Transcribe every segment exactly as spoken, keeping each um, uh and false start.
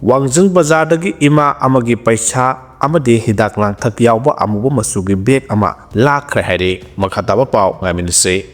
ꯋꯥꯡꯖꯤꯡ ꯕꯖꯥꯔꯗꯒꯤ ꯏꯃꯥ ꯑꯃꯒꯤ ꯄꯩꯁꯥ ꯑꯃꯗꯤ ꯍꯤꯗꯥꯛ ꯂꯥꯡꯊꯛ ꯌꯥꯎꯕ ꯑꯃꯨꯕ ꯃꯆꯨꯒꯤ ꯕꯦꯒ ꯑꯃ ꯂꯥꯛꯈ꯭ꯔꯦ ꯍꯥꯏꯔꯤ꯫ ꯃꯈꯥ ꯇꯥꯕ ꯄꯥꯎ ꯉꯥꯏꯃꯤꯟꯅꯁꯤ꯫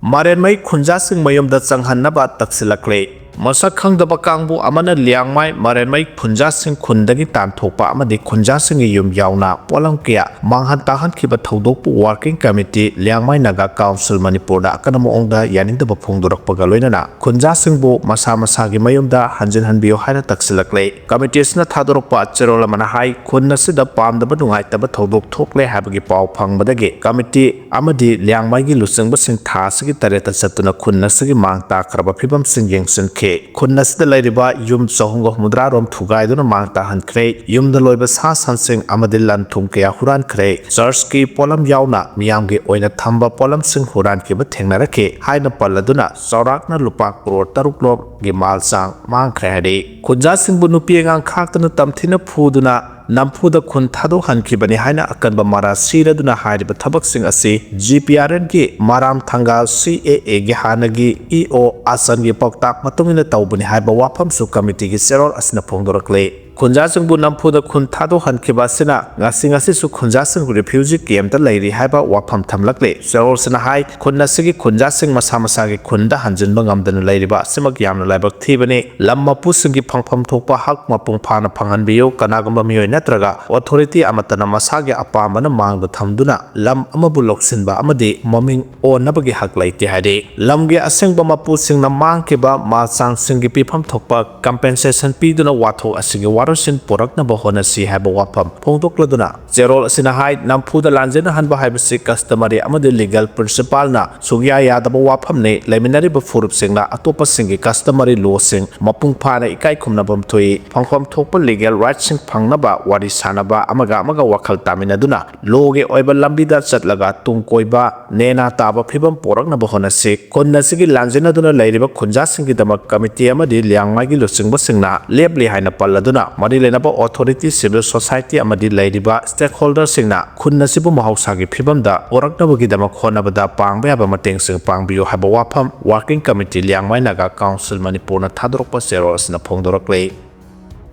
ꯃꯔꯦꯟꯃꯩ ꯈꯨꯟꯖꯥꯁꯤꯡ ꯃꯌꯨꯝꯗ ꯆꯪꯍꯟꯅꯕ ꯇꯛꯁꯤꯜꯂꯛꯂꯦ꯫ ꯃꯁꯛ ꯈꯪꯗꯕ ꯀꯥꯡꯕꯨ ꯑꯃꯅ ꯂꯤꯌꯥꯡꯃꯥꯏ ꯃꯔꯦꯟꯃꯩ ꯈꯨꯟꯖꯥꯁꯤꯡ ꯈꯨꯟꯗꯒꯤ ꯇꯥꯟꯊꯣꯛꯄ ꯑꯃꯗꯤ ꯈꯨꯟꯖꯥꯁꯤꯡꯒꯤ ꯌꯨꯝ ꯌꯥꯎꯅ ꯄꯣꯠꯂꯝ ꯀꯌꯥ ꯃꯥꯡꯍꯟ ꯇꯥꯛꯍꯟꯈꯤꯕ ꯊꯧꯗꯣꯛꯄꯨ working committee Liangmai Naga council ꯃꯅꯤꯄꯨꯔꯗ ꯑꯀꯟꯕ ꯃꯑꯣꯡꯗ ꯌꯥꯅꯤꯡꯗꯕ ꯐꯣꯡꯗꯣꯔꯛꯄꯒ ꯂꯣꯏꯅꯅ ꯈꯨꯟꯖꯥꯁꯤꯡꯕꯨ ꯃꯁꯥ ꯃꯁꯥꯒꯤ ꯃꯌꯨꯝꯗ ꯍꯟꯖꯤꯟꯍꯟꯕꯤꯌꯨ ꯍꯥꯏꯅ ꯇꯛꯁꯤꯜꯂꯛꯂꯦ꯫ ꯀꯃꯤꯇꯤ ꯑꯁꯤꯅ ꯊꯥꯗꯣꯔꯛꯄ ꯆꯦꯔꯣꯜ ꯑꯃꯅ ꯍꯥꯏ, ꯈꯨꯟ ꯑꯁꯤꯗ ꯄꯥꯝꯗꯕ ꯅꯨꯡꯉꯥꯏꯇꯕ ꯊꯧꯗꯣꯛ ꯊꯣꯛꯂꯦ ꯍꯥꯏꯕꯒꯤ ꯄꯥꯎ ꯐꯪꯕꯗꯒꯤ ꯀꯃꯤꯇꯤ ꯑꯃꯗꯤ ꯂꯤꯌꯥꯡꯃꯥꯏꯒꯤ ꯂꯨꯆꯤꯡꯕꯁꯤꯡ ꯊꯥ ꯑꯁꯤꯒꯤ ꯇꯔꯦꯠꯇ ꯆꯠꯇꯨꯅ ꯈꯨꯟ ꯑꯁꯤꯒꯤ ꯃꯥꯡ ꯇꯥꯛꯈ꯭ꯔꯕ ꯐꯤꯕꯝꯁꯤꯡ ꯌꯦꯡꯁꯤꯟꯈꯤ꯫ ꯈꯨꯟ ꯑꯁꯤꯗ ꯂꯩꯔꯤꯕ ꯌꯨꯝ ꯆꯍꯨꯝꯒ ꯍꯨꯝꯐꯨꯇꯔꯥ ꯔꯣꯝ ꯊꯨꯒꯥꯏꯗꯨꯅ ꯃꯥꯡ ꯇꯥꯍꯟꯈ꯭ꯔꯦ꯫ ꯌꯨꯝꯗ ꯂꯣꯏꯕ ꯁꯥ ꯁꯟꯁꯤꯡ ꯑꯃꯗꯤ ꯂꯟ ꯊꯨꯝ ꯀꯌꯥ ꯍꯨꯔꯥꯟꯈ꯭ꯔꯦ꯫ ꯆꯔꯆꯀꯤ ꯄꯣꯠꯂꯝ ꯌꯥꯎꯅ ꯃꯤꯌꯥꯝꯒꯤ ꯑꯣꯏꯅ ꯊꯝꯕ ꯄꯣꯠꯂꯝꯁꯤꯡ ꯍꯨꯔꯥꯟꯈꯤꯕ ꯊꯦꯡꯅꯔꯛꯈꯤ ꯍꯥꯏꯅ ꯄꯜꯂꯗꯨꯅ ꯆꯥꯎꯔꯥꯛꯅ ꯂꯨꯄꯥ ꯀ꯭ꯔꯣꯔ ꯇꯔꯨꯛ ꯂꯣꯝꯒꯤ ꯃꯥꯜ ꯆꯥꯡ ꯃꯥꯡꯈ꯭ꯔꯦ ꯍꯥꯏꯔꯤ꯫ ꯈꯨꯟꯖꯥꯁꯤꯡꯕꯨ ꯅꯨꯄꯤ ꯑꯉꯥꯡ ꯈꯥꯛꯇꯅ ꯇꯝꯊꯤꯅ ꯐꯨꯗꯨꯅ ꯅꯝꯐꯨꯗ ꯈꯨꯟ ꯊꯥꯗꯣꯛꯍꯟꯈꯤꯕꯅꯤ ꯍꯥꯏꯅ ꯑꯀꯟꯕ ꯃꯔꯥꯜ ꯁꯤꯔꯗꯨꯅ ꯍꯥꯏꯔꯤꯕ ꯊꯕꯛꯁꯤꯡ ꯑꯁꯤ ꯖꯤ ꯄꯤ ꯑꯥꯔ ꯑꯦꯜꯒꯤ ꯃꯔꯥꯝ ꯊꯪꯒꯥꯜ ꯁꯤ ꯑꯦ ꯑꯦꯒꯤ ꯍꯥꯟꯅꯒꯤ ꯏ ꯑꯣ ꯑꯥꯁꯟꯒꯤ ꯄꯥꯎꯇꯥꯛ ꯃꯇꯨꯡ ꯏꯟꯅ ꯇꯧꯕꯅꯤ ꯍꯥꯏꯕ ꯋꯥꯐꯝꯁꯨ ꯀꯃꯤꯇꯤꯒꯤ ꯆꯦꯔꯣꯜ ꯑꯁꯤꯅ ꯐꯣꯡꯗꯣꯔꯛꯂꯦ꯫ ꯈꯨꯟꯖꯥꯁꯤꯡꯕꯨ ꯅꯝꯐꯨꯗ ꯈꯨꯟ ꯊꯥꯗꯣꯛꯍꯟꯈꯤꯕ ꯑꯁꯤꯅ ꯉꯁꯤ ꯉꯁꯤꯁꯨ ꯈꯨꯟꯖꯥꯁꯤꯡ ꯔꯤꯐ꯭ꯌꯨꯖꯤ ꯀꯦꯝꯞꯇ ꯂꯩꯔꯤ ꯍꯥꯏꯕ ꯋꯥꯐꯝ ꯊꯝꯂꯛꯂꯦ꯫ ꯆꯦꯔꯣꯜꯁꯤꯅ ꯍꯥꯏ, ꯈꯨꯟ ꯑꯁꯤꯒꯤ ꯈꯨꯟꯖꯥꯁꯤꯡ ꯃꯁꯥ ꯃꯁꯥꯒꯤ ꯈꯨꯟꯗ ꯍꯟꯖꯤꯟꯕ ꯉꯝꯗꯅ ꯂꯩꯔꯤꯕ ꯑꯁꯤꯃꯛ ꯌꯥꯝꯅ ꯂꯥꯏꯕꯛ ꯊꯤꯕꯅꯤ꯫ ꯂꯝ ꯃꯄꯨꯁꯤꯡꯒꯤ ꯐꯪꯐꯝ ꯊꯣꯛꯄ ꯍꯛ ꯃꯄꯨꯡ ꯐꯥꯅ ꯐꯪꯍꯟꯕꯤꯌꯨ꯫ ꯀꯅꯥꯒꯨꯝꯕ ꯃꯤꯑꯣꯏ ꯅꯠꯇ꯭ꯔꯒ ꯑꯣꯊꯣꯔꯤꯇꯤ ꯑꯃꯠꯇꯅ ꯃꯁꯥꯒꯤ ꯑꯄꯥꯝꯕꯅ ꯃꯥꯡꯗ ꯊꯝꯗꯨꯅ ꯂꯝ ꯑꯃꯕꯨ ꯂꯧꯁꯤꯟꯕ ꯑꯃꯗꯤ ꯃꯃꯤꯡ ꯑꯣꯟꯅꯕꯒꯤ ꯍꯛ ꯂꯩꯇꯦ ꯍꯥꯏꯔꯤ꯫ ꯂꯝꯒꯤ ꯑꯁꯦꯡꯕ ꯃꯄꯨꯁꯤꯡꯅ ꯃꯥꯡꯈꯤꯕ ꯃꯥꯜ ꯆꯥꯡꯁꯤꯡꯒꯤ ꯄꯤꯐꯝ ꯊꯣꯛꯄ ꯀꯝꯄꯦꯟꯁꯦꯁꯟ ꯄꯤꯗꯨꯅ ꯋꯥꯊꯣꯛ ꯑꯁꯤꯒꯤ ꯋꯥꯔꯣꯏꯁꯤꯟ ꯄꯨꯔꯛꯅꯕ ꯍꯣꯠꯅꯁꯤ ꯍꯥꯏꯕ ꯋꯥꯐꯝ ꯐꯣꯡꯗꯣꯛꯂꯗꯨꯅ ꯆꯦꯔꯣꯜ ꯑꯁꯤꯅ ꯍꯥꯏ, ꯅꯝꯐꯨꯗ ꯂꯥꯟꯖꯦꯟꯅꯍꯟꯕ ꯍꯥꯏꯕꯁꯤ ꯀꯁꯇꯃꯔꯤ ꯑꯃꯗꯤ ꯂꯤꯒꯦꯜ ꯄ꯭ꯔꯤꯟꯁꯤꯄꯥꯜꯅ ꯁꯨꯛꯌꯥ ꯌꯥꯗꯕ ꯋꯥꯐꯝꯅꯤ꯫ ꯂꯩꯃꯤꯟꯅꯔꯤꯕ ꯐꯨꯔꯨꯞꯁꯤꯡꯅ ꯑꯇꯣꯞꯄꯁꯤꯡꯒꯤ ꯀꯁꯇꯃꯔꯤ ꯂꯣꯁꯤꯡ ꯃꯄꯨꯡ ꯐꯥꯅ ꯏꯀꯥꯏ ꯈꯨꯝꯅꯐꯝ ꯊꯣꯛꯏ꯫ ꯐꯪꯐꯝ ꯊꯣꯛꯄ ꯂꯤꯒꯦꯜ ꯔꯥꯏꯠꯁꯤꯡ ꯐꯪꯅꯕ ꯋꯥꯔꯤ ꯁꯥꯅꯕ, ꯑꯃꯒ ꯑꯃꯒ ꯋꯥꯈꯜ ꯇꯥꯃꯤꯟꯅꯗꯨꯅ ꯂꯣꯒꯤ ꯑꯣꯏꯕ ꯂꯝꯕꯤꯗ ꯆꯠꯂꯒ ꯇꯨꯡ ꯀꯣꯏꯕ, ꯅꯦꯅꯥ ꯇꯥꯕ ꯐꯤꯕꯝ ꯄꯣꯔꯛꯅꯕ ꯍꯣꯠꯅꯁꯤ꯫ ꯈꯨꯟ ꯑꯁꯤꯒꯤ ꯂꯥꯟꯖꯦꯟꯅꯗꯨꯅ ꯂꯩꯔꯤꯕ ꯈꯨꯟꯖꯥꯁꯤꯡꯒꯤꯗꯃꯛ ꯀꯃꯤꯇꯤ ꯑꯃꯗꯤ ꯂꯤꯌꯥꯡꯃꯥꯏꯒꯤ ꯂꯨꯆꯤꯡꯕꯁꯤꯡꯅ ꯂꯦꯞꯂꯤ ꯍꯥꯏꯅ ꯄꯜꯂꯗꯨꯅ ꯃꯔꯤ ꯂꯩꯅꯕ ꯑꯣꯊꯣꯔꯤꯇꯤ, ꯁꯤꯚꯤꯜ ꯁꯣꯁꯥꯏꯇꯤ ꯑꯃꯗꯤ ꯂꯩꯔꯤꯕ ꯁ꯭ꯇꯦꯛꯍꯣꯜꯗꯔꯁꯤꯡꯅ ꯈꯨꯟ ꯑꯁꯤꯕꯨ ꯃꯍꯧꯁꯥꯒꯤ ꯐꯤꯕꯝꯗ ꯄꯣꯔꯛꯅꯕꯒꯤꯗꯃꯛ ꯍꯣꯠꯅꯕꯗ ꯄꯥꯡꯕ ꯌꯥꯕ ꯃꯇꯦꯡꯁꯤꯡ ꯄꯥꯡꯕꯤꯌꯨ ꯍꯥꯏꯕ ꯋꯥꯐꯝ working committee Liangmai Naga council ꯃꯅꯤꯄꯨꯔꯅ ꯊꯥꯗꯣꯔꯛꯄ ꯆꯦꯔꯣꯜ ꯑꯁꯤꯅ ꯐꯣꯡꯗꯣꯔꯛꯂꯤ꯫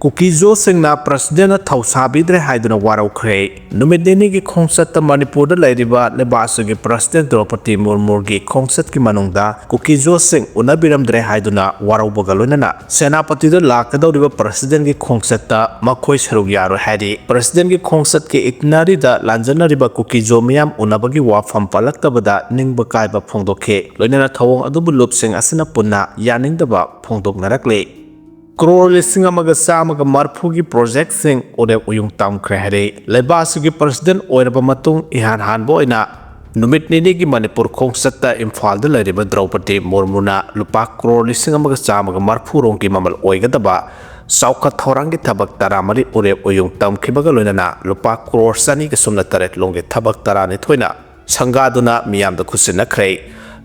ꯀꯨꯀꯤꯖꯣꯁꯤꯡꯅ ꯄ꯭ꯔꯁꯤꯗꯦꯟꯅ ꯊꯧꯁꯥꯕꯤꯗ꯭ꯔꯦ ꯍꯥꯏꯗꯨꯅ ꯋꯥꯔꯧꯈ꯭ꯔꯦ꯫ ꯅꯨꯃꯤꯠ ꯅꯤꯅꯤꯒꯤ ꯈꯣꯡꯆꯠꯇ ꯃꯅꯤꯄꯨꯔꯗ ꯂꯩꯔꯤꯕ ꯂꯩꯕꯥꯛ ꯑꯁꯤꯒꯤ ꯄ꯭ꯔꯁꯤꯗꯦꯟ ꯗ꯭ꯔꯧꯄꯗꯤ ꯃꯨꯔꯃꯨꯒꯤ ꯈꯣꯡꯆꯠꯀꯤ ꯃꯅꯨꯡꯗ ꯀꯨꯀꯤꯖꯣꯁꯤꯡ ꯎꯅꯕꯤꯔꯝꯗ꯭ꯔꯦ ꯍꯥꯏꯗꯨꯅ ꯋꯥꯔꯧꯕꯒ ꯂꯣꯏꯅꯅ ꯁꯦꯅꯥꯄꯇꯤꯗ ꯂꯥꯛꯀꯗꯧꯔꯤꯕ ꯄ꯭ꯔꯁꯤꯗꯦꯟꯒꯤ ꯈꯣꯡꯆꯠꯇ ꯃꯈꯣꯏ ꯁꯔꯨꯛ ꯌꯥꯔꯣꯏ ꯍꯥꯏꯔꯤ꯫ ꯄ꯭ꯔꯁꯤꯗꯦꯟꯒꯤ ꯈꯣꯡꯆꯠꯀꯤ ꯏꯇꯤꯅꯔꯤꯗ ꯂꯥꯟꯖꯟꯅꯔꯤꯕ ꯀꯨꯀꯤꯖꯣ ꯃꯤꯌꯥꯝ ꯎꯅꯕꯒꯤ ꯋꯥꯐꯝ ꯄꯜꯂꯛꯇꯕꯗ ꯅꯤꯡꯕ ꯀꯥꯏꯕ ꯐꯣꯡꯗꯣꯛꯈꯤ꯫ ꯂꯣꯏꯅꯅ ꯊꯧꯑꯣꯡ ꯑꯗꯨꯕꯨ ꯂꯨꯞꯁꯤꯡ ꯑꯁꯤꯅ ꯄꯨꯟꯅ ꯌꯥꯅꯤꯡꯗꯕ ꯐꯣꯡꯗꯣꯛꯅꯔꯛꯂꯤ꯫ ꯀ꯭ꯔꯣꯔ ꯂꯤꯁꯤꯡ ꯑꯃꯒ ꯆꯥꯝꯃꯒ ꯃꯔꯐꯨꯒꯤ ꯄ꯭ꯔꯣꯖꯦꯛꯁꯤꯡ ꯎꯔꯦꯞ ꯎꯌꯨꯡ ꯇꯝꯈ꯭ꯔꯦ ꯍꯥꯏꯔꯦ꯫ ꯂꯩꯕꯥꯛ ꯑꯁꯤꯒꯤ ꯄ꯭ꯔꯁꯤꯗꯦꯟ ꯑꯣꯏꯔꯕ ꯃꯇꯨꯡ ꯏꯍꯥꯟ ꯍꯥꯟꯕ ꯑꯣꯏꯅ ꯅꯨꯃꯤꯠ ꯅꯤꯅꯤꯒꯤ ꯃꯅꯤꯄꯨꯔ ꯈꯣꯡꯆꯠꯇ ꯏꯝꯐꯥꯜꯗ ꯂꯩꯔꯤꯕ ꯗ꯭ꯔꯧꯄꯗꯤ ꯃꯨꯔꯃꯨꯅ ꯂꯨꯄꯥ ꯀ꯭ꯔꯣꯔ ꯂꯤꯁꯤꯡ ꯑꯃꯒ ꯆꯥꯝꯃꯒ ꯃꯔꯐꯨ ꯔꯣꯝꯒꯤ ꯃꯃꯜ ꯑꯣꯏꯒꯗꯕ ꯆꯥꯎꯈꯠ ꯊꯧꯔꯥꯡꯒꯤ ꯊꯕꯛ ꯇꯔꯥꯃꯔꯤ ꯎꯔꯦꯞ ꯎꯌꯨꯡ ꯇꯝꯈꯤꯕꯒ ꯂꯣꯏꯅꯅ ꯂꯨꯄꯥ ꯀ꯭ꯔꯣꯔ ꯆꯅꯤꯒ ꯁꯨꯞꯅ ꯇꯔꯦꯠ ꯂꯣꯝꯒꯤ ꯊꯕꯛ ꯇꯔꯥꯅꯤꯊꯣꯏꯅ ꯁꯪꯒꯥꯗꯨꯅ ꯃꯤꯌꯥꯝꯗ ꯈꯨꯠꯁꯤꯟꯅꯈ꯭ꯔꯦ꯫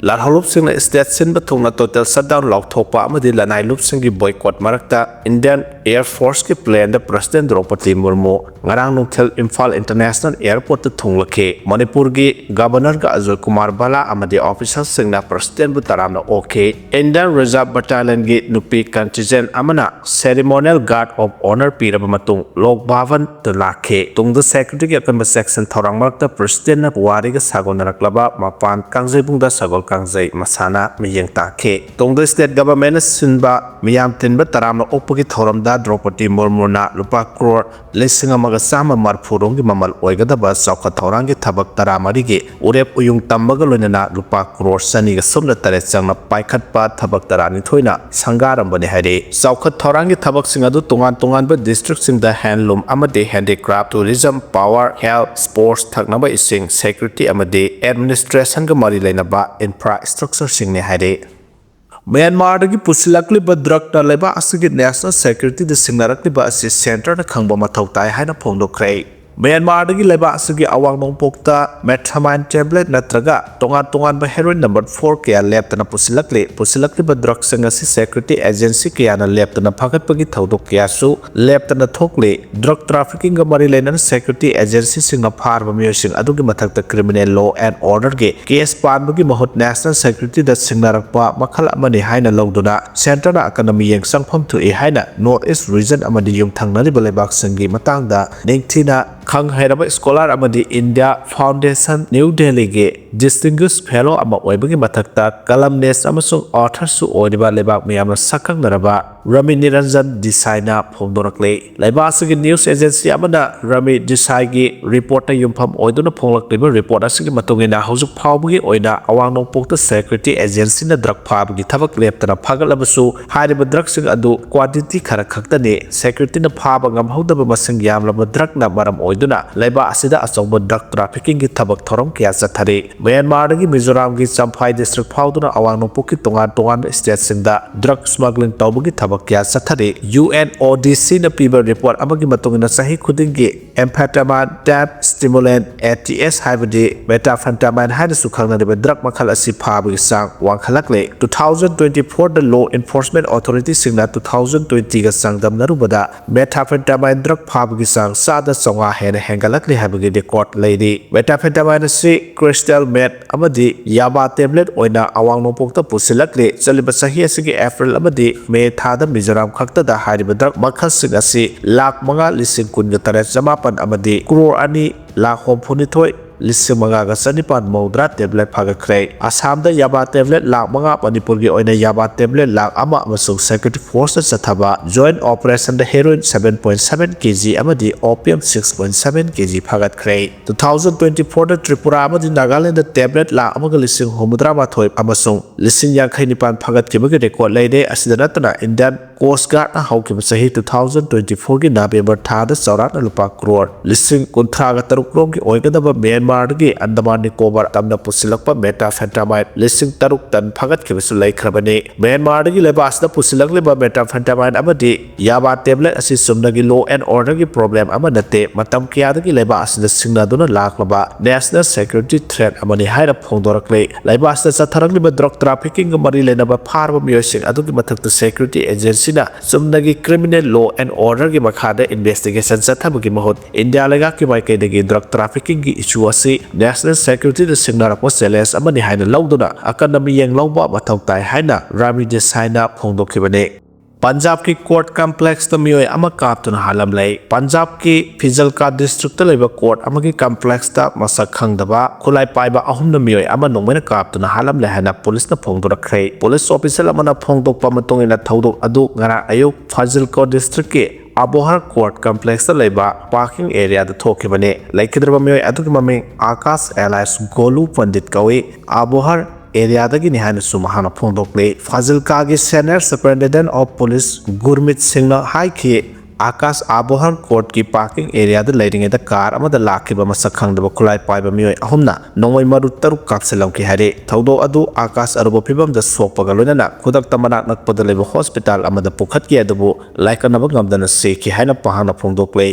ꯂꯥꯜꯍꯧꯂꯨꯞꯁꯤꯡꯅ ꯁ꯭ꯇꯦꯠ ꯁꯤꯟꯕ ꯊꯨꯡꯅ ꯇꯣꯇꯦꯜ ꯁꯠꯗꯥꯎꯟ ꯂꯥꯎꯊꯣꯛꯄ ꯑꯃꯗꯤ ꯂꯅꯥꯏ ꯂꯨꯞꯁꯤꯡꯒꯤ ꯕꯣꯏꯀꯣꯠ ꯃꯔꯛꯇ ꯏꯟꯗꯤꯌꯟ ꯑꯦꯌꯔ ꯐꯣꯔꯁꯀꯤ ꯄ꯭ꯂꯦꯟꯗ ꯄ꯭ꯔꯁꯤꯗꯦꯟ ꯗ꯭ꯔꯧꯄꯗꯤ ꯃꯨꯔꯃꯨ ꯉꯔꯥꯡ ꯅꯨꯡꯊꯤꯜ ꯏꯝꯐꯥꯜ ꯏꯟꯇꯔꯅꯦꯁꯅꯦꯜ ꯑꯦꯌꯔꯄꯣꯔꯠꯇ ꯊꯨꯡꯂꯛꯈꯤ꯫ ꯃꯅꯤꯄꯨꯔꯒꯤ ꯒꯕꯔꯅꯔꯒ ꯑꯖꯣꯏ ꯀꯨꯃꯥꯔ ꯕꯂꯥ ꯑꯃꯗꯤ ꯑꯣꯐꯤꯁꯔꯁꯤꯡꯅ ꯄ꯭ꯔꯁꯤꯗꯦꯟꯕꯨ ꯇꯔꯥꯝꯅ ꯑꯣꯛꯈꯤ꯫ ꯏꯟꯗꯤꯌꯟ ꯔꯤꯖꯥꯔꯚ ꯕꯠꯇꯥꯂꯤꯌꯟꯒꯤ ꯅꯨꯄꯤ ꯀꯟꯇꯤꯟꯖꯦꯟ ꯑꯃꯅ ꯁꯦꯔꯤꯃꯣꯅꯤꯌꯦꯜ ꯒꯥꯔꯗ ꯑꯣꯐ ꯑꯣꯅꯔ ꯄꯤꯔꯕ ꯃꯇꯨꯡ ꯂꯣꯛ ꯚꯕꯟꯗ ꯂꯥꯛꯈꯤ꯫ ꯇꯨꯡꯗ ꯁꯦꯀ꯭ꯌꯨꯔꯤꯇꯤꯒꯤ ꯑꯀꯟꯕ ꯆꯦꯛꯁꯤꯟ ꯊꯧꯔꯥꯡ ꯃꯔꯛꯇ ꯄ꯭ꯔꯁꯤꯗꯦꯟꯅ ꯄꯨꯋꯥꯔꯤꯒ ꯁꯥꯒꯣꯟꯅꯔꯛꯂꯕ ꯃꯄꯥꯟ ꯀꯥꯡꯖꯩꯕꯨꯡꯗ ꯁꯒꯣꯜ ꯀꯥꯡꯖꯩ ꯃꯁꯥꯟꯅ ꯃꯤꯠꯌꯦꯡ ꯇꯥꯛꯈꯤ꯫ ꯇꯨꯡꯗ ꯁ꯭ꯇꯦꯠ ꯒꯚꯔꯟꯃꯦꯟꯠꯅ ꯁꯤꯟꯕ ꯃꯤꯌꯥꯝ ꯇꯤꯟꯕ ꯇꯔꯥꯝꯅ ꯑꯣꯛꯄꯒꯤ ꯊꯧꯔꯝꯗ ꯗ꯭ꯔꯧꯄꯗꯤ ꯃꯨꯔꯃꯨꯅ ꯂꯨꯄꯥ ꯀ꯭ꯔꯣꯔ ꯂꯤꯁꯤꯡ ꯑꯃꯒ ꯆꯥꯝꯃ ꯃꯔꯐꯨ ꯔꯣꯝꯒꯤ ꯃꯃꯜ ꯑꯣꯏꯒꯗꯕ ꯆꯥꯎꯈꯠ ꯊꯧꯔꯥꯡꯒꯤ ꯊꯕꯛ ꯇꯔꯥꯃꯔꯤꯒꯤ ꯎꯔꯦꯞ ꯎꯌꯨꯡ ꯇꯝꯕꯒ ꯂꯣꯏꯅꯅ ꯂꯨꯄꯥ ꯀ꯭ꯔꯣꯔ ꯆꯅꯤꯒ ꯁꯨꯞꯅ ꯇꯔꯦꯠ ꯆꯪꯅ ꯄꯥꯏꯈꯠꯄ ꯊꯕꯛ ꯇꯔꯥꯅꯤꯊꯣꯏꯅ ꯁꯪꯒꯥꯔꯝꯕꯅꯤ ꯍꯥꯏꯔꯤ꯫ ꯆꯥꯎꯈꯠ ꯊꯧꯔꯥꯡꯒꯤ ꯊꯕꯛꯁꯤꯡ ꯑꯗꯨ ꯇꯣꯉꯥꯟ ꯇꯣꯉꯥꯟꯕ ꯗꯤꯁꯇ꯭ꯔꯤꯛꯁꯤꯡꯗ ꯍꯦꯟꯂꯨꯝ ꯑꯃꯗꯤ handicraft, tourism, power, health, sports, ꯊꯛꯅꯕ ꯏꯁꯤꯡ, ꯁꯦꯀ꯭ꯌꯨꯔꯤꯇꯤ ꯑꯃꯗꯤ ꯑꯦꯗꯃꯤꯅꯤꯁꯇ꯭ꯔꯦꯁꯟꯒ ꯃꯔꯤ ꯂꯩꯅꯕ ꯏꯟꯐ꯭ꯔꯥꯁ꯭ꯇ꯭ꯔꯛꯆꯔꯁꯤꯡꯅꯤ ꯍꯥꯏꯔꯤ꯫ ꯃ꯭ꯌꯥꯟꯃꯥꯔꯗꯒꯤ ꯄꯨꯁꯤꯜꯂꯛꯂꯤꯕ ꯗ꯭ꯔꯒꯅ ꯂꯩꯕꯥꯛ ꯑꯁꯤꯒꯤ ꯅꯦꯁꯅꯦꯜ ꯁꯦꯀ꯭ꯌꯨꯔꯤꯇꯤꯗ ꯁꯤꯡꯅꯔꯛꯂꯤꯕ ꯑꯁꯤ ꯁꯦꯟꯇꯔꯅ ꯈꯪꯕ ꯃꯊꯧ ꯇꯥꯏ ꯍꯥꯏꯅ ꯐꯣꯡꯗꯣꯛꯈ꯭ꯔꯦ꯫ ꯃ꯭ꯌꯥꯟꯃꯥꯔꯗꯒꯤ ꯂꯩꯕꯥꯛ ꯑꯁꯤꯒꯤ ꯑꯋꯥꯡ ꯅꯣꯡꯄꯣꯛꯇ methamphetamine tablet ꯅꯠꯇ꯭ꯔꯒ ꯇꯣꯉꯥꯟ ꯇꯣꯉꯥꯟꯕ heroin number four ꯀꯌꯥ ꯂꯦꯞꯇꯅ ꯄꯨꯁꯤꯜꯂꯛꯂꯤ꯫ ꯄꯨꯁꯤꯜꯂꯛꯂꯤꯕ drugꯁꯤꯡ ꯑꯁꯤ security agency ꯀꯌꯥꯅ ꯂꯦꯞꯇꯅ ꯐꯥꯒꯠꯄꯒꯤ ꯊꯧꯗꯣꯛ ꯀꯌꯥꯁꯨ ꯂꯦꯞꯇꯅ ꯊꯣꯛꯂꯤ꯫ Drug traffickingꯒ ꯃꯔꯤ ꯂꯩꯅꯅ security agencyꯁꯤꯡꯅ ꯐꯥꯔꯕ ꯃꯤꯑꯣꯏꯁꯤꯡ ꯑꯗꯨꯒꯤ ꯃꯊꯛꯇ criminal law and orderꯒꯤ case ꯄꯥꯟꯕꯒꯤ ꯃꯍꯨꯠ national securityꯗ ꯁꯤꯡꯅꯔꯛꯄ ꯃꯈꯜ ꯑꯃꯅꯤ ꯍꯥꯏꯅ ꯂꯧꯗꯨꯅ centreꯅ ꯑꯀꯟꯕ ꯃꯤꯠꯌꯦꯡ ꯆꯪꯐꯝ ꯊꯣꯛꯏ ꯍꯥꯏꯅ North East region ꯑꯃꯗꯤ ꯌꯨꯝꯊꯪꯅꯔꯤꯕ ꯂꯩꯕꯥꯛꯁꯤꯡꯒꯤ ꯃꯇꯥꯡꯗ ꯅꯤꯡꯊꯤꯅ ꯈꯪ ꯍꯩꯔꯕ scholar ꯑꯃꯗꯤ India Foundation New Delhiꯒꯤ distinguished fellow ꯑꯃ ꯑꯣꯏꯕꯒꯤ ꯃꯊꯛꯇ columnist ꯑꯃꯁꯨꯡ authorꯁꯨ ꯑꯣꯏꯔꯤꯕ ꯂꯩꯕꯥꯛ ꯃꯤꯌꯥꯝꯅ ꯁꯛꯈꯪꯅꯔꯕ ꯔꯥꯃꯤ ꯅꯤꯔꯟꯖꯟ ꯗꯤꯁꯥꯏꯅ ꯐꯣꯡꯗꯣꯔꯛꯂꯤ꯫ ꯂꯩꯕꯥꯛ ꯑꯁꯤꯒꯤ news agency ꯑꯃꯅ ꯔꯥꯃꯤ ꯗꯤꯁꯥꯏꯒꯤ reportꯇ ꯌꯨꯝꯐꯝ ꯑꯣꯏꯗꯨꯅ ꯐꯣꯡꯂꯛꯂꯤꯕ report ꯑꯁꯤꯒꯤ ꯃꯇꯨꯡ ꯏꯟꯅ ꯍꯧꯖꯤꯛ ꯐꯥꯎꯕꯒꯤ ꯑꯣꯏꯅ ꯑꯋꯥꯡ ꯅꯣꯡꯄꯣꯛꯇ security agencyꯅ drug ꯐꯥꯕꯒꯤ ꯊꯕꯛ ꯂꯦꯞꯇꯅ ꯐꯥꯒꯠꯂꯕꯁꯨ ꯍꯥꯏꯔꯤꯕ drugꯁꯤꯡ ꯑꯗꯨ quantity ꯈꯔ ꯈꯛꯇꯅꯤ꯫ Securityꯅ ꯐꯥꯕ ꯉꯝꯍꯧꯗꯕ ꯃꯁꯤꯡ ꯌꯥꯝꯂꯕ drugꯅ ꯃꯔꯝ ꯑꯣꯏꯗꯨꯅ ꯂꯩꯕꯥꯛ ꯑꯁꯤꯗ ꯑꯆꯧꯕ drug traffickingꯒꯤ ꯊꯕꯛ ꯊꯧꯔꯝ ꯀꯌꯥ ꯆꯠꯊꯔꯤ꯫ ꯃ꯭ꯌꯥꯟꯃꯥꯔꯗꯒꯤ ꯃꯤꯖꯣꯔꯥꯝꯒꯤ ꯆꯝꯐꯥꯏ district ꯐꯥꯎꯗꯨꯅ ꯑꯋꯥꯡ ꯅꯣꯡꯄꯣꯛꯀꯤ ꯇꯣꯉꯥꯟ ꯇꯣꯉꯥꯟꯕ stateꯁꯤꯡꯗ drug smuggling ꯇꯧꯕꯒꯤ ꯊꯕꯛ ꯀꯌꯥ ꯆꯠꯊꯔꯤ꯫ UNODCꯅ ꯄꯤꯕ report ꯑꯃꯒꯤ ꯃꯇꯨꯡ ꯏꯟꯅ ꯆꯍꯤ ꯈꯨꯗꯤꯡꯒꯤ amphetamine, type stimulant, ATS ꯍꯥꯏꯕꯗꯤ methamphetamine ꯍꯥꯏꯅꯁꯨ ꯈꯪꯅꯔꯤꯕ drug ꯃꯈꯜ ꯑꯁꯤ ꯐꯥꯕꯒꯤ ꯆꯥꯡ ꯋꯥꯡꯈꯠꯂꯛꯂꯦ꯫ Two thousand twenty fourꯗ law enforcement authorityꯁꯤꯡꯅ two thousand twentyꯒ ꯆꯥꯡꯗꯝꯅꯔꯨꯕꯗ methamphetamine drug ꯐꯥꯕꯒꯤ ꯆꯥꯡ ꯆꯥꯗ ꯆꯥꯝꯃꯉꯥ ꯍꯦꯟꯅ ꯍꯦꯟꯒꯠꯂꯛꯂꯦ ꯍꯥꯏꯕꯒꯤ record ꯂꯩꯔꯤ꯫ Methamphetamine ꯑꯁꯤ crystal meth ꯑꯃꯗꯤ yaba tablet ꯑꯣꯏꯅ ꯑꯋꯥꯡ ꯅꯣꯡꯄꯣꯛꯇ ꯄꯨꯁꯤꯜꯂꯛꯂꯤ꯫ ꯆꯠꯂꯤꯕ ꯆꯍꯤ ꯑꯁꯤꯒꯤ April ꯑꯃꯗꯤ May ꯊꯥꯗ ꯃꯤꯖꯣꯔꯥꯝ ꯈꯛꯇꯗ ꯍꯥꯏꯔꯤꯕ drug ꯃꯈꯜꯁꯤꯡ ꯑꯁꯤ ꯂꯥꯈ ꯃꯉꯥ ꯂꯤꯁꯤꯡ ꯀꯨꯟꯒ ꯇꯔꯦꯠ ꯆꯃꯥꯄꯟ ꯑꯃꯗꯤ crore ꯑꯅꯤ ꯂꯥꯈ ꯍꯨꯝꯐꯨꯅꯤꯊꯣꯏ ꯂꯤꯁꯤꯡ ꯃꯉꯥꯒ ꯆꯅꯤꯄꯥꯟ ꯃꯧꯗ꯭ꯔꯥ tablet ꯐꯥꯒꯠꯈ꯭ꯔꯦ꯫ ꯑꯁꯥꯝꯗ yaba tablet ꯂꯥꯈ ꯃꯉꯥ, ꯃꯅꯤꯄꯨꯔꯒꯤ ꯑꯣꯏꯅ yaba tablet ꯂꯥꯈ ꯑꯃ ꯑꯃꯁꯨꯡ security forceꯅ ꯆꯠꯊꯕ joint operationꯗ heroin seven point seven kg ꯑꯃꯗꯤ opium six point seven kg ꯐꯥꯒꯠꯈ꯭ꯔꯦ꯫ Two thousand twenty fourꯗ Tripura ꯑꯃꯗꯤ ꯅꯥꯒꯥꯂꯦꯟꯗ tablet ꯂꯥꯈ ꯑꯃꯒ ꯂꯤꯁꯤꯡ ꯍꯨꯝꯐꯨꯇꯔꯥ ꯃꯥꯊꯣꯏ ꯑꯃꯁꯨꯡ ꯂꯤꯁꯤꯡ ꯌꯥꯡꯈꯩ ꯅꯤꯄꯥꯟ ꯐꯥꯒꯠꯈꯤꯕꯒꯤ record ꯂꯩꯔꯦ꯫ ꯑꯁꯤꯗ ꯅꯠꯇꯅ Indian ꯀꯣꯁ ꯒꯥꯔꯗꯅ ꯍꯧꯈꯤꯕ ꯆꯍꯤ two thousand twenty fourꯒꯤ ꯅꯕꯦꯝꯕꯔ ꯊꯥꯗ ꯆꯥꯎꯔꯥꯛꯅ ꯂꯨꯄꯥ ꯀ꯭ꯔꯣꯔ ꯂꯤꯁꯤꯡ ꯀꯨꯟꯊ꯭ꯔꯥꯒ ꯇꯔꯨꯛ ꯔꯣꯝꯒꯤ ꯑꯣꯏꯒꯗꯕ ꯃ꯭ꯌꯥꯟꯃꯥꯔꯗꯒꯤ ꯑꯟꯗꯃꯥꯟ ꯅꯤꯀꯣꯕꯥꯔ ꯇꯝꯅ ꯄꯨꯁꯤꯜꯂꯛꯄ ꯃꯦꯊꯥꯝꯐꯦꯇꯥꯃꯥꯏꯟ ꯂꯤꯁꯤꯡ ꯇꯔꯨꯛ ꯇꯟ ꯐꯥꯒꯠꯈꯤꯕꯁꯨ ꯂꯩꯈ꯭ꯔꯕꯅꯤ꯫ ꯃ꯭ꯌꯥꯟꯃꯥꯔꯗꯒꯤ ꯂꯩꯕꯥꯛ ꯑꯁꯤꯗ ꯄꯨꯁꯤꯜꯂꯛꯂꯤꯕ ꯃꯦꯊꯥꯝꯐꯦꯇꯥꯃꯥꯏꯟ ꯑꯃꯗꯤ ꯌꯥꯕꯥ ꯇꯦꯕ꯭ꯂꯦꯠ ꯑꯁꯤ ꯆꯨꯝꯅꯒꯤ law and orderꯒꯤ problem ꯑꯃ ꯅꯠꯇꯦ, ꯃꯇꯝ ꯀꯌꯥꯗꯒꯤ ꯂꯩꯕꯥꯛ ꯑꯁꯤꯗ ꯁꯤꯡꯅꯗꯨꯅ ꯂꯥꯛꯂꯕ national security threat ꯑꯃꯅꯤ ꯍꯥꯏꯅ ꯐꯣꯡꯗꯣꯔꯛꯂꯤ꯫ ꯂꯩꯕꯥꯛ ꯑꯁꯤꯗ ꯆꯠꯊꯔꯛꯂꯤꯕ drug traffickingꯒ ꯃꯔꯤ ꯂꯩꯅꯕ ꯐꯥꯔꯕ ꯃꯤꯑꯣꯏꯁꯤꯡ ꯑꯗꯨꯒꯤ ꯃꯊꯛꯇ security agencyꯅ ꯆꯨꯝꯅꯒꯤ criminal law and orderꯒꯤ ꯃꯈꯥꯗ investigation ꯆꯠꯊꯕꯒꯤ ꯃꯍꯨꯠ ꯏꯟꯗꯤꯌꯥ ꯂꯩꯉꯥꯛꯀꯤ ꯃꯥꯏꯀꯩꯗꯒꯤ drug traffickingꯒꯤ issue ꯑꯁꯤ national securityꯗ ꯁꯤꯡꯅꯔꯛꯄ challenge ꯑꯃꯅꯤ ꯍꯥꯏꯅ ꯂꯧꯗꯨꯅ ꯑꯀꯟꯕ ꯃꯤꯠꯌꯦꯡ ꯂꯧꯕ ꯃꯊꯧ ꯇꯥꯏ ꯍꯥꯏꯅ ꯔꯥꯃꯤ ꯗꯦꯁꯥꯏꯅ ꯐꯣꯡꯗꯣꯛꯈꯤꯕꯅꯤ꯫ ꯄꯟꯖꯥꯕꯀꯤ court complexꯇ ꯃꯤꯑꯣꯏ ꯑꯃ ꯀꯥꯞꯇꯨꯅ ꯍꯥꯠꯂꯝꯂꯦ꯫ ꯄꯟꯖꯥꯕꯀꯤ ꯐꯤꯖꯜꯀꯥ districtꯇ ꯂꯩꯕ court ꯑꯃꯒꯤ complexꯇ ꯃꯁꯛ ꯈꯪꯗꯕ ꯈꯨꯠꯂꯥꯏ ꯄꯥꯏꯕ ꯑꯍꯨꯝꯅ ꯃꯤꯑꯣꯏ ꯑꯃ ꯅꯣꯡꯃꯩꯅ ꯀꯥꯞꯇꯨꯅ ꯍꯥꯠꯂꯝꯂꯦ ꯍꯥꯏꯅ policeꯅ ꯐꯣꯡꯗꯣꯔꯛꯈ꯭ꯔꯦ꯫ Police official ꯑꯃꯅ ꯐꯣꯡꯗꯣꯛꯄ ꯃꯇꯨꯡ ꯏꯟꯅ, ꯊꯧꯗꯣꯛ ꯑꯗꯨ ꯉꯔꯥꯡ ꯑꯌꯨꯛ ꯐꯥꯖꯤꯜꯀꯥ districtꯀꯤ ꯑꯕꯣꯍꯔ court complexꯇ ꯂꯩꯕ parking areaꯗ ꯊꯣꯛꯈꯤꯕꯅꯤ꯫ ꯂꯩꯈꯤꯗ꯭ꯔꯕ ꯃꯤꯑꯣꯏ ꯑꯗꯨꯒꯤ ꯃꯃꯤꯡ ꯑꯥꯀꯥꯁ alias ꯒꯣꯂꯨ ꯄꯟꯗꯤꯠ ꯀꯧꯏ꯫ ꯑꯕꯣꯍꯔ areaꯗꯒꯤꯅꯤ ꯍꯥꯏꯅꯁꯨ ꯃꯍꯥꯛꯅ ꯐꯣꯡꯗꯣꯛꯂꯤ꯫ ꯐꯥꯖꯤꯜꯀꯥꯒꯤ senior superintendent of police ꯒꯨꯔꯃꯤꯠ ꯁꯤꯡꯅ ꯍꯥꯏꯈꯤ, ꯑꯥꯀꯥꯁ ꯑꯕꯣꯍꯔ courtꯀꯤ parking areaꯗ ꯂꯩꯔꯤꯉꯩꯗ car ꯑꯃꯗ ꯂꯥꯛꯈꯤꯕ ꯃꯁꯛ ꯈꯪꯗꯕ ꯈꯨꯠꯂꯥꯏ ꯄꯥꯏꯕ ꯃꯤꯑꯣꯏ ꯑꯍꯨꯝꯅ ꯅꯣꯡꯃꯩ ꯃꯔꯨ ꯇꯔꯨꯛ ꯀꯥꯞꯁꯤꯜꯂꯝꯈꯤ ꯍꯥꯏꯔꯤ꯫ ꯊꯧꯗꯣꯛ ꯑꯗꯨ ꯑꯥꯀꯥꯁ ꯑꯔꯨꯕ ꯐꯤꯕꯝꯗ ꯁꯣꯛꯄꯒ ꯂꯣꯏꯅꯅ ꯈꯨꯗꯛꯇ ꯃꯅꯥꯛ ꯅꯛꯄꯗ ꯂꯩꯕ hospital ꯑꯃꯗ ꯄꯨꯈꯠꯈꯤ, ꯑꯗꯨꯕꯨ ꯂꯥꯏꯀꯠꯅꯕ ꯉꯝꯗꯅ ꯁꯤꯈꯤ ꯍꯥꯏꯅ ꯃꯍꯥꯛꯅ ꯐꯣꯡꯗꯣꯛꯂꯤ꯫